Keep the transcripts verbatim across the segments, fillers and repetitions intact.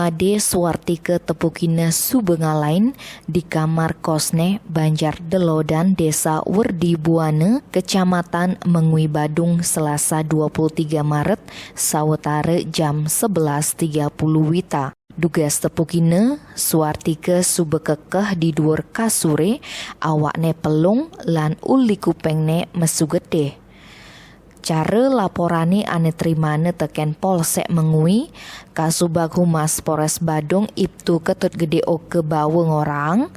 Ade Suartika tepukina suba ngalain di kamar kosne Banjar Delodan, Desa Werdi Buana, Kecamatan Mengwi Badung, Selasa dua puluh tiga Maret, sawetara jam sebelas tiga puluh wita. Dugas tepukina, Suartika suba kekeh di duur kasure, awakne pelung lan uli kupengne mesu getih. Cara laporane ane trimana teken Polsek Mengwi, Kasubag Humas Polres Badung, Ibtu Ketut Gede Oka Bawa ngorang,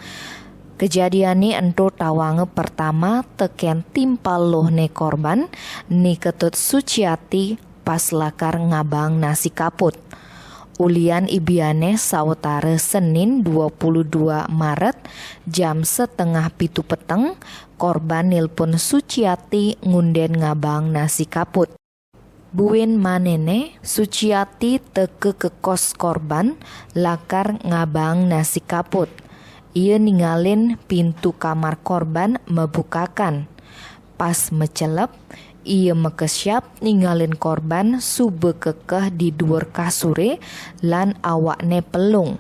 kejadiane ento tawanga pertama teken timpal lohne korban, Ni Ketut Suciati, pas lakar ngabang nasi kaput. Ulian ibiane sawetara Senin dua puluh dua Maret jam setengah pitu peteng, korban nelpon Suciati ngunden ngabang nasi kaput. Buin manene, Suciati teka ka kos korban lakar ngabang nasi kaput. Ia ningalin pintu kamar korban mebukakan. Pas mecelep, ia makesiab ningalin korban suba kekeh di duur kasure lan awakne pelung.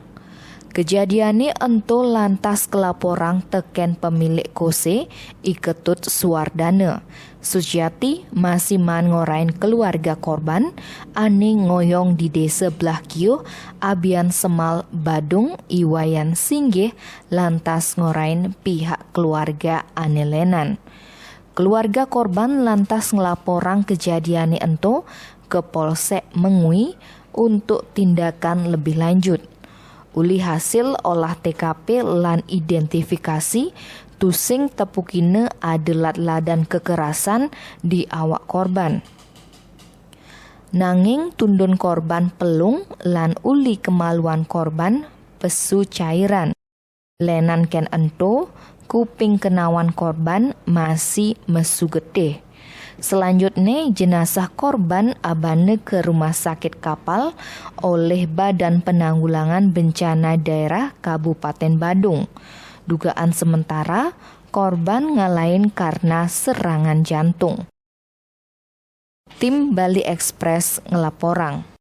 Kejadiane ento lantas kelaporang teken pemilik kose, I Ketut Suardana. Suciati masih maan ngorain keluarga korban ane ngoyong di desa Blahkiuh, Abian Semal, Badung, I Wayan Singgih, lantas ngorain pihak keluarga ane lenan. Keluarga korban lantas ngelaporang kejadiane ento ke Polsek Mengwi untuk tindakan lebih lanjut. Uli hasil olah T K P lan identifikasi, tusing tepukina ada lad-ladan kekerasan di awak korban. Nanging tundun korban pelung lan uli kemaluan korban pesu cairan. Lenan ken ento, kuping kenawan korban masih mesu getih. Selanjutnya, jenazah korban abana ke Rumah Sakit Kapal oleh Badan Penanggulangan Bencana Daerah Kabupaten Badung. Dugaan sementara, korban ngalain karena serangan jantung. Tim Bali Express ngelaporang.